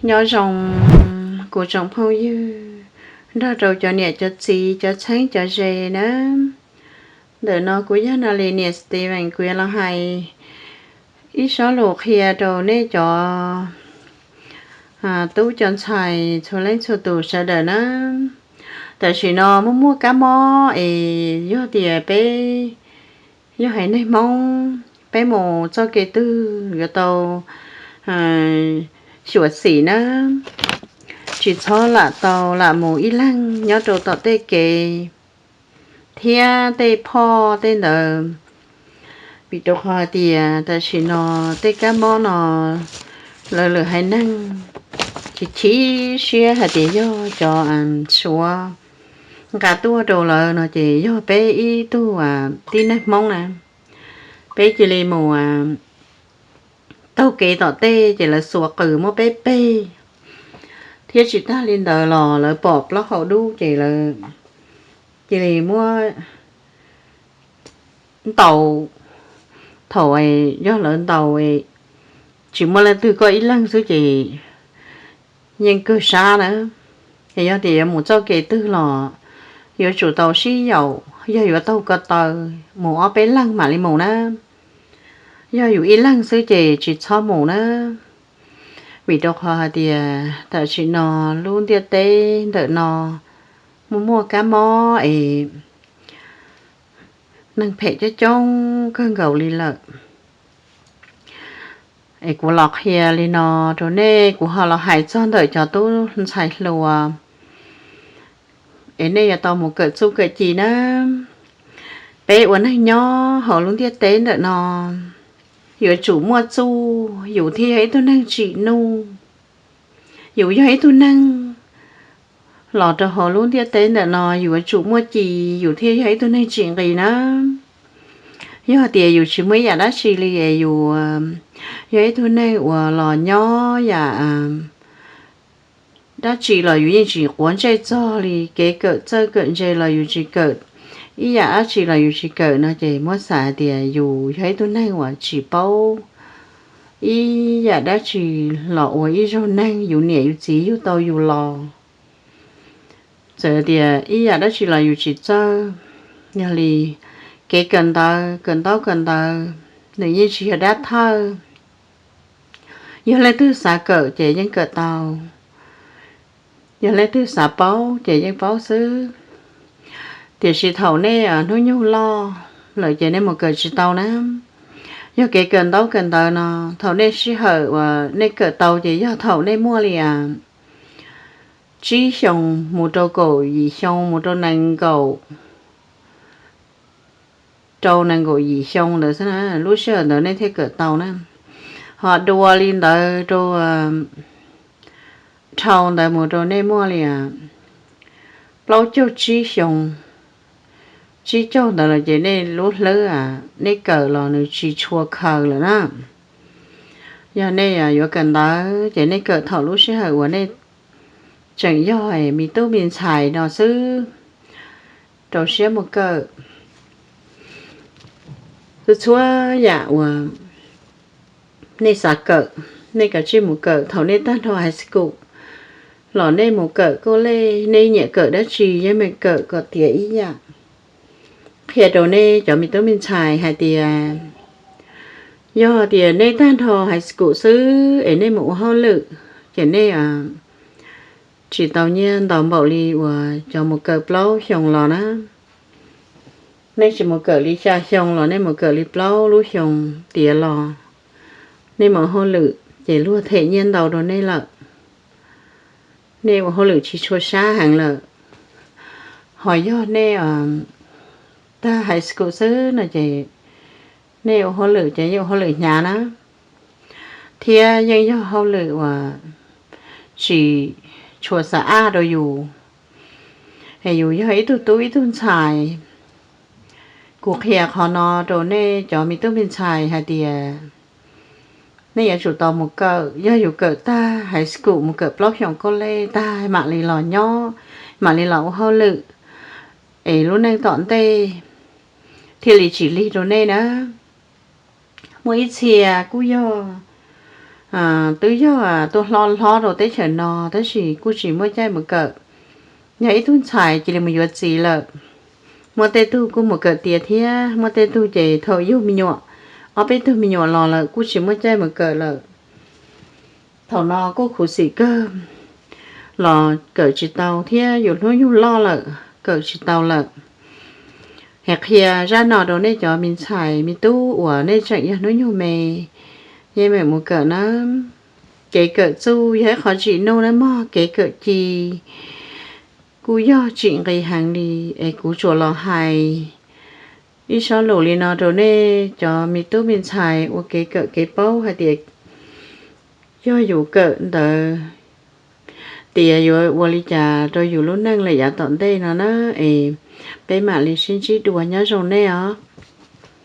Nyob zoo kuv tsoom phooj ywg nrog rau cov niam cov txiv cov txheeb cov ze nawb. Ntawm no kuv yog Nali niam Steven, kuv yuav los hais ib sob lus qhia rau nej cov tub cov ntxhais txhua leej txhua tus sawv daws nawb. Tam sim no muaj muaj kab mob es yog tias peb yog haiv neeg Hmoob, peb mus txoj kev twg yuav tau xyuam xim nawb, tsis txhob lam tau lam mus ib leeg nyob rau tom tej kev thiab tej phoj tej ntawd. Vim rau qhov hais tias tam sim no tej kab mob no lawv lwm haiv neeg chim chim siab hais tias yog cov Suav nqa tuaj rau lawv no ces yog peb ib tug tib neeg Hmoob na, peb cia li mus taug kev tom tej ces lawv xuas qws muab peb peg, thiab tsis tag li ntawd los lawv pom plaub hau dub ces lawv cia li muab ntaus. Thaum yog lawv ntaus tsis muaj leej twg, koj ib leeg xwb ces yeej kawg sab na. Es yog tias yuav mus txoj kev twg los yuav tsum tau sib yaum, yog yuav taug ko taw mus ob peb leeg mam li mus na. Yog yus ib leeg xwb ces tsis txhob mus na. Vim rau qhov hais tias tam sim no lub ntiaj teb ntawm no muaj muaj kab mob es neeg phem coob coob kawg nkaus li lawm. Es kuv los qhia li no rau nej, kuv ho los hais txog ntawm cov tub ntxhais hluas es nej yuav tau mus kawm txuj kawm ci na. Peb ua neeg nyob hauv lub ntiaj teb ntawm no yuav tsum muaj txuj yus thiaj yog ib tug neeg tsim nuj. Yus yog ib tug neeg los rau hauv lub ntiaj teb ntawm no yuav tsum muaj ci yus thiaj yog ib tug neeg tsim nqi na. Yog tias yus tsis muaj ib yam dab tsi li es yus yog ib tug neeg uas los nyob yam dab tsi los yus yeej tsis quav ntsej txog li, kev kawm txawj kawm ntse los yus tsis kawm, ib yam dab tsi los yus tsis kawm no ces muab xav hais tias yus yog ib tug neeg uas tsis paub ib yam dab tsi los ua ib zaug neeg, yus niam yus txiv yug tau yus los. Txawm tias ib yam dab tsi los yus tsis txawj, yog li kev kawm ntawv, kawm ntaub kawm ntawv nws yeej tsis yog dab thawj. Yog leej twg xav kawm ces yeej kawm tau, yog leej twg xav paub ces yeej paub xwb. Tiam sis thaum nej hnub nyoog loj lawm ces nej mus kawm tsis tau na. Yog kev kawm ntaub kawm ntawv no, thaum nej sij hawm uas nej kawm tau ces yog thaum nej muaj li tsib xyoos mus rau kaum yim xyoo, mus rau nees nkaum, rau nees nkaum yim xyoo ntawd xwb na, lub sij hawm ntawd nej thiaj kawm tau na. Ho dua li ntawd rau dhau ntawd mus rau nej muaj li plaub caug tsib xyoos, tsib caug ntawd los ces nej lub hlwb, nej kawm los nws tsis tshua khaws lawm na. Yog nej yuav kawm ntawv ces nej kawm thaum lub sij hawm uas nej tseem yog me tub me ntxhais no xwb, rau siab mus kawm. Txhua txhua yam uas nej xav kawm, nej kav tsij mus kawm. Thaum nej tag nrho high school los nej mus kawm college, nej nyiam kawm dab tsi yeej meem kawm kom tiav ib yam. Qhia rau nej cov me tub me ntxhais hais tias, yog tias nej tag nrho high school xwb es nej mus ua hauj lwm, ces nej tsis tau nyiaj ntau npaum li uas cov mus kawm plaub xyoo los na. Nej tsis mus kawm li xya xyoo los nej mus kawm li plaub lub xyoo tiav los, nej mus ua hauj lwm ces luag them nyiaj ntau rau nej lawm. Nej ua hauj lwm tsis tshua sab heev lawm. Ho yog nej tag high school xwb no ces nej ua hauj lwm ces yeej ua hauj lwm hnyav na, thiab yeej yog hauj lwm uas tsis tshua xa aj rau yus, es yus yog ib tug tub ib tug ntxhais. Kuv qhia qhov no rau nej cov me tub me ntxhais hais tias nej yuav tsum tau mus kawm. Yog yus kawm tag high school mus kawm plaub xyoos college tag mam li los nyob, mam li los ua hauj lwm, es lub neej tom ntej thiaj li tsis lig rau nej na. Muaj ib txhia kuj yog twb yog tuaj hlob hlob rau teb chaws no tab sis kuj tsis muaj caij mus kawm. Yog ib tug ntxhais cia li mus yuav txiv lawm, muaj tej tug kuj mus kawm tiav thiab, muaj tej tug ces thaum yug me nyuam, ob peb tug me nyuam los lawm kuj tsis muaj caij mus kawm lawm. Thaum no kuj khuv xim kawg, los kawm tsis tau thiab, yus hnub nyoog loj lawm kawm tsis tau lawm. Hais qhia zaj no rau nej cov me ntxhais me tub uas nej tseem yog hnub nyoog me, yeej meem mus kawm na. Kev kawm txuj yog ib qhov tsim nuj na mog, kev kawm ci kuj yog tsim nqi heev li. Es kuv tsuas los hais ib sob lus li no rau nej cov me tub me ntxhais ua kev kawm kev paub hais tias yog yus kawm ntawd tias yuav ua li cas rau yus lub neej lawm yav tom ntej no na. Es peb mam li sib ntsib dua, nyob zoo nej os.